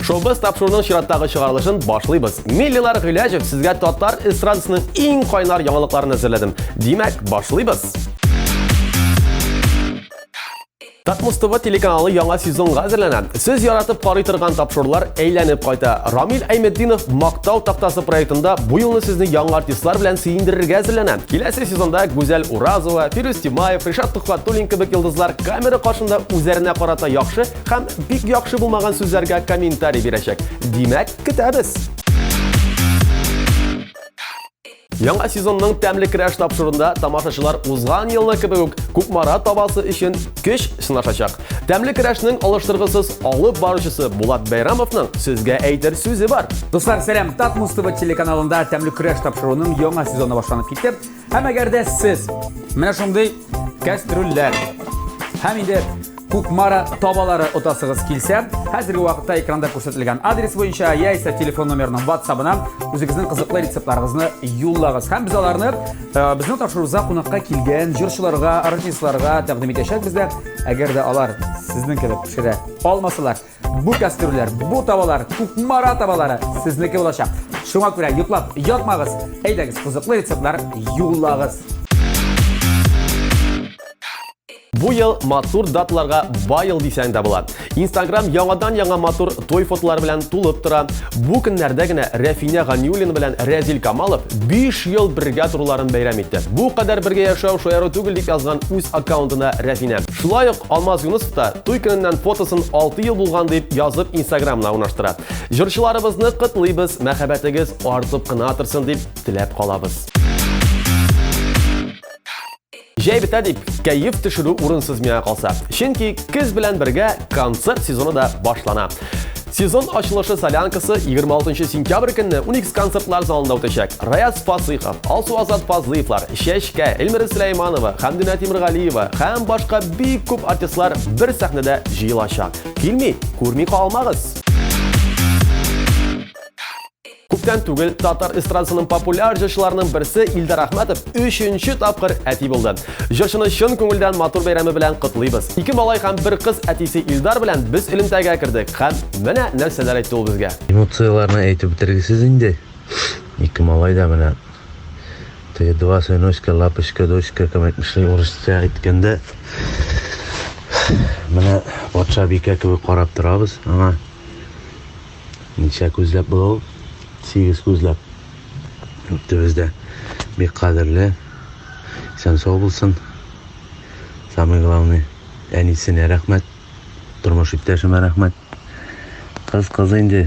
Шоубыз тапшыруның чираттагы чыгарылышын башлыйбыз. Мин Ленар Гыйләҗев сезгә татар эстрадасының иң кайнар яңалыкларын әзерләдем. Димәк, башлыйбыз. Татмус ТВ телеканалы яңа сезонга әзерләнә. Сез яратып карый торган тапшырулар әйләнеп кайта. Рамил Әйметдинов Мактау тактасы проектында бу елны сезне яңа артистлар белән сөендерергә әзерләнә. Киләсе сезонда Гүзәл Уразова, Фирүз Тимаев, Ришат Төхвәтуллин кебек йолдызлар камера каршында үзләренә карата яхшы Һәм бик яхшы булмаган сүзләргә комментарий бирәчәк. Димәк, көтәбез! Яңа сезонның тәмле көрәш тапшыруында тамашачылар узган елны кебек үк Кукмара табасы өчен көч сынашачак. Тәмле көрәшнең алыштыргысыз алып баручысы Булат Бәйрамовның сезгә әйтер сүзе бар. Дуслар, сәлам! Татмус ТВ телеканалында тәмле көрәш тапшыруының яңа сезоны башланып китте. Һәм әгәр дә сез менә шундый кәстрүлләр һәм инде Кукмара табалары отасыгыз килсә, хәзерге вакытта экранда күрсәтелгән адрес буенча яисә телефон номерының WhatsApp-ына үзегезнең кызыклы рецептларыгызны юллагыз. Һәм без аларны э, безнең тапшыруыбызга кунакка килгән җырчыларга, артистларга тәкъдим итәчәкбез дә. Әгәр дә алар сезнең кебек пешерә алмасалар, бу кастрюльләр, бу табалар, Кукмара табалары сезнеке булачак. Шуңа күрә йоклап ятмагыз, әйдәгез, кызыклы рецептлар юллагыз. Бу ел матур даталарга бай ел дисәң дә була. Инстаграм яңадан-яңа матур той фотолары белән тулып тора. Бу көннәрдә генә Рәфинә Ганиуллина белән Рәзил Камалов 5 ел бергә торуларын бәйрәм итте. Бу кадәр бергә яшәү шаяру түгел дип язган үз аккаунтына Рәфинә. Шулай ук Алмаз Юнысов та туй көненнән фотосын 6 ел булган дип язып Инстаграмына урнаштыра. Җырчыларыбызны котлыйбыз, мәхәббәтегез артып кына торсын дип теләп калабыз. Җәй бетә дип, кәеф төшерү урынсыз миңа калса. Чөнки көз белән бергә концерт сезоны да башлана. Сезон ачылышы солянкасы 26 сентябрь көнне Уникс концертлар залында үтәчәк. Раяз Фасыйхов, Алсу Азат Фазлыевлар, Чәчкә, Эльмира Сөләйманова, Хәмдүнә Тимергалиева һәм башка бик күп артистлар бер сәхнәдә җыелачак. Килми, күрми калмагыз! Күптән түгел татар эстрадасының популяр җырчыларының берсе Илдар Әхмәтов өченче тапкыр әти булды. Җырчыны чын күңелдән матур бәйрәме белән котлыйбыз. Ике малай һәм бер кыз әтисе Илдар белән без элемтәгә кердек һәм менә нәрсәләр әйтте ул безгә. Эмоцияләрне әйтеп бетергесез инде. Ике малай да менә теге два сыночка, лапочка, дочка, кем әйтмешли, урысча әйткәндә, менә патшабикә кебек карап торабыз аңа. Ничә күзләп була ул? Сигез күзләп. Үтте бездә. Бик кадерле. Исән сау булсын. Самый главный, әнисенә рәхмәт. Тормыш иптәшемә рәхмәт. Кыз кыз инде.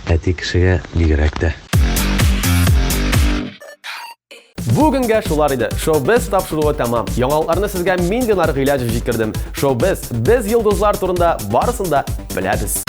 Әти кешегә бигрәк тә. Бүгенгә шулар иде. Шоу-без тапшыруы тәмам. Яңалыкларны сезгә мин Ленар Гыйләҗев җиткердем. Шоу-без, без йолдызлар турында барысын да беләбез.